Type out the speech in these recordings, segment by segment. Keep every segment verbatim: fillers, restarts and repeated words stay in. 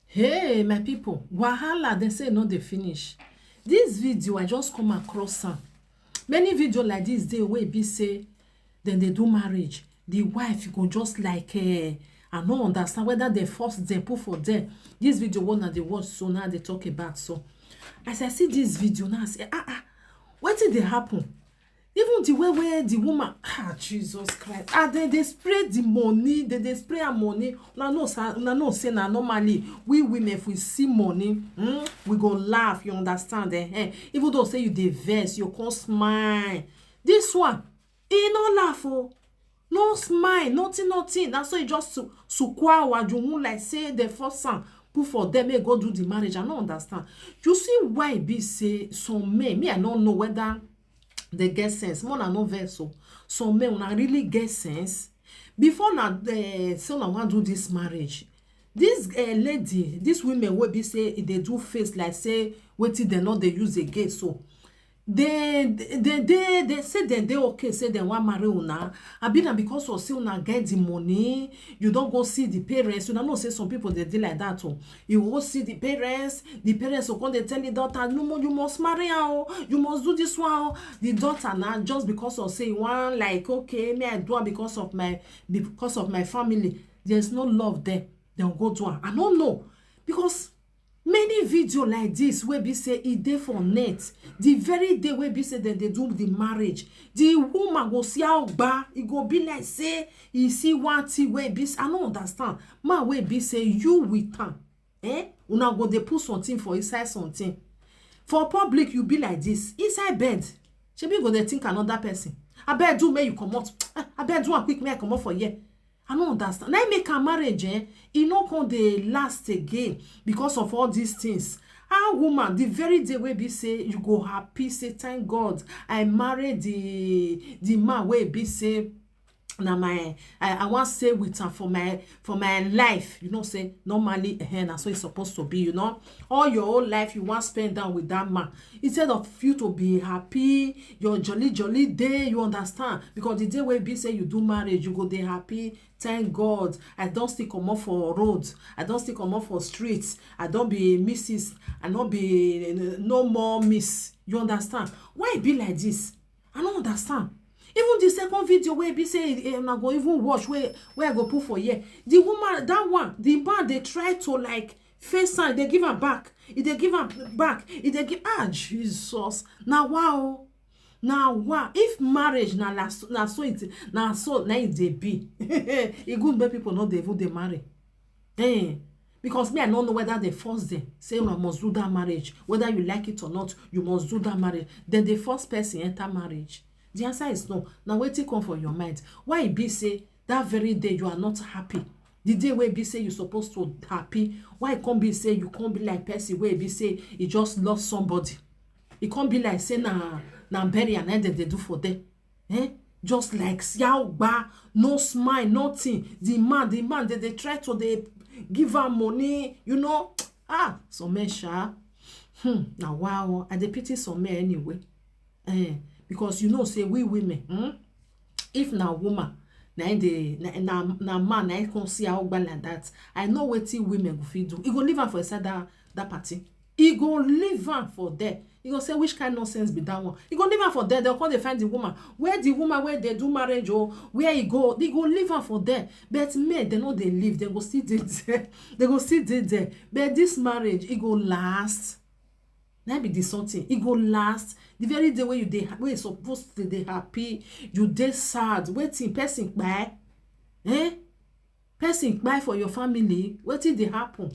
Hey, my people, wahala, they say no, they finish. This video, I just come across some. Many video like this, they will be say, then they do marriage. The wife go just like, eh, I no understand whether they force them, put for them. This video, one of the words, so now they talk about. So, as I see this video now, I say, ah, ah, what did they happen? Even the way where the woman, ah, Jesus Christ, ah, they, they spray the money, they, they spray her money. Una know say, una know say na normally, we women, if we see money, hmm, we go laugh, you understand, eh? Eh, even though say you dey vex, you come smile. This one, e no laugh o, no smile, nothing, nothing. Na so e just su-, sukwa wajunwu like say they force am, put for them, make go do the marriage. I no understand. You see why e be say some men, me, I no know whether they get sense. More na no vex o. Some men, una really get sense. Before na, eh, say una wan do this marriage, this, eh, lady, this women wey be say e dey do face like say wetin dem no dey use again. So they, they, they, they say dem dey okay, say dem wan marry una. Abi na because of say una get the money, you don go see the parents. Una know say some people dey dey like that o. You go see the parents, the parents go come dey tell the daughter, "No more, you must marry her o, you must do this one o." The daughter na just because of say one, like, "Okay, me, I do am because of my, because of my family." There's no love there. Dem go do am. I no know, because many video like this wey be say e dey for net, the very day wey be say dem dey do the marriage, the woman go see how gba, e go be like say e see one thing wey be say, I no understand. Man wey be say you with am, eh? Una go dey put something for inside something. For public, you be like this. Inside bed, shebi you go dey think another person. Abeg do, make you comot. Ah, abeg do am quick, make I comot for here. I no understand. Na im make her marriage, eh, e no come dey last again because of all these things. How woman, the very day wey be say you go happy, say, "Thank God, I marry the, the man wey be say na my, I, I wan stay with am for my, for my life." You know say normally, eh, na so e suppose to be, you know. All your whole life, you wan spend down with that man. Instead of you to be happy, your jolly, jolly day, you understand? Because the day wey be say you do marriage, you go dey happy. "Thank God, I don still comot for road. I don still comot for street. I don be missus. I no be, no more miss." You understand? Why e be like this? I no understand. Even the second video wey be say, eh, una go even watch, wey, wey I go put for here. The woman, that one, the man dey try to, like, face am, dey give am back. E dey give am back. E dey give, ah, Jesus. Na wa o. Na wa. If marriage na la-, na so it, na so na it dey be. E good make people no dey even dey marry. Eh, because me, I no know whether they force them. Say, "Una must do that marriage. Whether you like it or not, you must do that marriage." Then they force person enter marriage. The answer is no. Now wetin come for your mind? Why e be say that very day you are not happy? The day wey be say you supposed to happy, why e come be say you come be like person wey be say e just lost somebody? E come be like say na, na burial na dem dey do for there. Eh? Just like siaogba, no smile, nothing. The man, the man, they, they try to, they give her money, you know. Ah, some men sha. Hmm, na wow. I dey pity some men anyway. Eh, because you know say we women, hmm? If na woman, na im dey, na, na, na man, na im come see her ogba like that, I know wetin women go fit do. E go leave am for inside that, that party. E go leave am for there. E go say, "Which kind nonsense be that one?" E go leave am for there. Dem come dey find the woman. Where the woman wey dey do marriage o, where e go? E go leave am for there. But men, dem no dey leave. Dem go still dey there. Dem go still dey there. But this marriage, e go last. Na be the something. E go last. The very day wey you dey, wey you suppose to dey happy, you dey sad. Wetin, person kpai? Eh? Person kpai for your family? Wetin dey happen?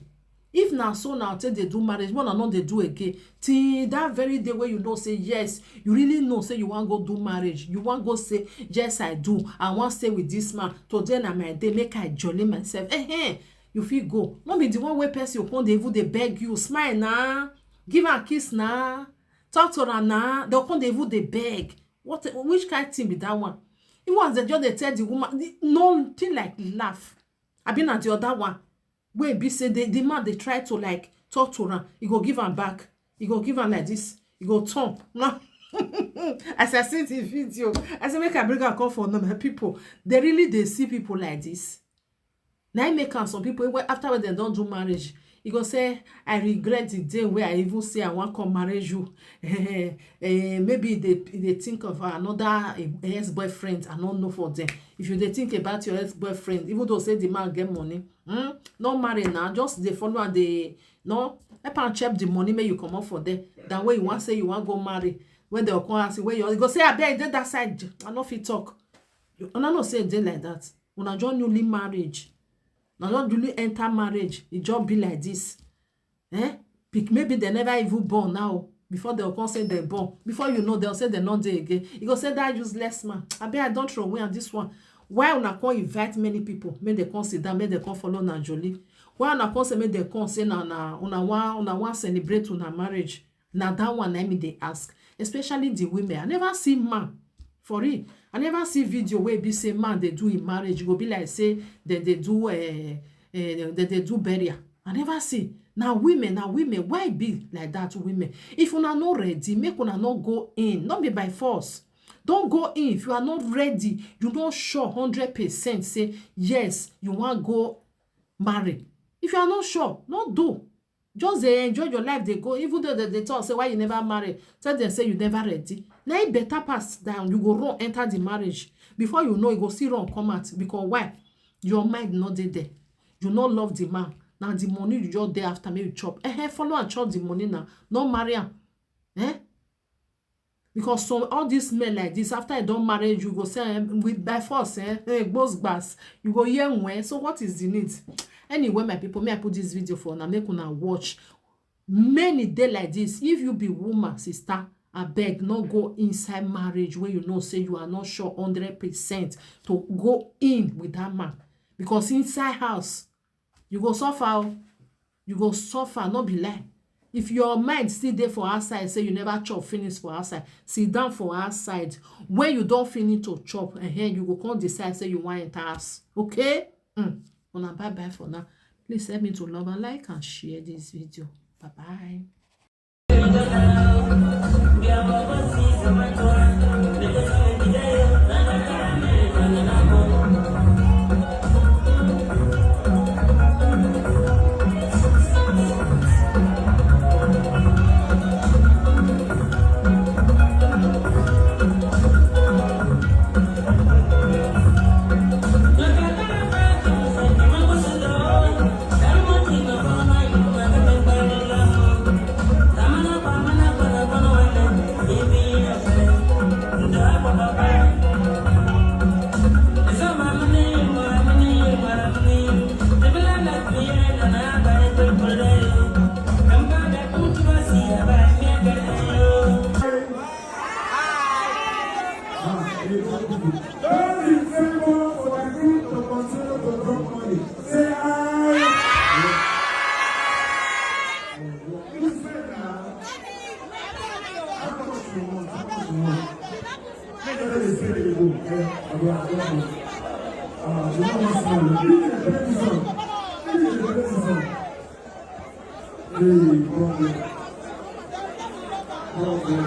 If na so na take dey do marriage, una no dey do again. Till that very day wey you know say yes, you really know say you wan go do marriage. You wan go say, "Yes, I do. I wan stay with this man. Today na my day. Make I jolly myself." Eh, eh. You fit go. No be the one wey person go come dey even dey beg you. Smile na. Give am kiss na. Talk to am na. Dem come dey even dey beg. What, which kind thing be that one? Even as dem just dey tell the woman, the, nothing like laugh. Abi na the other one wey be say the, the man dey try to, like, talk to am, e go give am back. He go give am like this. He go turn. Now, as I see the video, I say make I bring am come for now, my people. They really dey see people like this. Na im make am some people wey after wey dem don do marriage, e go say, "I regret the day wey I even say I wan come marry you." Eh, maybe e dey e dey think of another eh, ex-boyfriend, I no know for them. If you dey think about your ex-boyfriend, even though say the man get money, hmm, no marry now, just dey follow am dey no help am chop the money make you comot for there. Than wey you wan say you wan go marry, wey dem come ask you where you go say, "Abeg, dey that side, I no fit talk." Una know say e dey like that. Una just newly marriage. Una just newly enter marriage. E just be like this. Eh? Pick maybe they never even born now. Before they'll come say they born. Before you know, they'll say they not there again. You go say that useless man. I bet I don't throw away on this one. Why una come invite many people? Make they come sit down, make they come follow na jolly. Why una come say make they come say na na una wan una wan celebrate una marriage? Na that one na me dey ask, especially the women. I never see man for real. I never see video where be say man they do in marriage. Go be like say then they do uh, uh, then they do burial. I never see. Now women, now women, why be like that women? If una not ready, make una not go in. Not be by force. Don't go in if you are not ready. You not sure hundred percent. Say yes, you want go marry. If you are not sure, not do. Just dey enjoy your life dey go, even though dem dey talk say why you never marry, tell dem say you never ready. Na it better pass than you go run enter the marriage. Before you know, you go still run come out. Because why? Your mind no dey there. You no love the man. Na the money you just dey after make you chop. Eh, eh, follow and chop the money now. No marry am. Eh? Because some all these men like this, after I don't marry you, go say eh, with by force, eh, eh, gbos gbas. You go hear when. So what is the need? Anyway, my people, may I put this video for now? Make una watch. Many day like this. If you be woman, sister, I beg, not go inside marriage where you know say you are not sure hundred percent to go in with that man. Because inside house, you go suffer. Oh. You go suffer, no be lie. If your mind still there for outside, say you never chop finish for outside, sit down for outside. When you don't finish to chop, and here you go come decide say you want enter house. Okay? Mm. Una bye bye for now. Please help me to love and like and share this video. Bye bye. Don't be favor for the group to continue to drop money. Say aye. Who said that? How much you want? How much you want? Let them say they go. Eh, I will have done it. Uh, you know what's wrong? Please play this song. Please play this song. Hey, problem. Problem.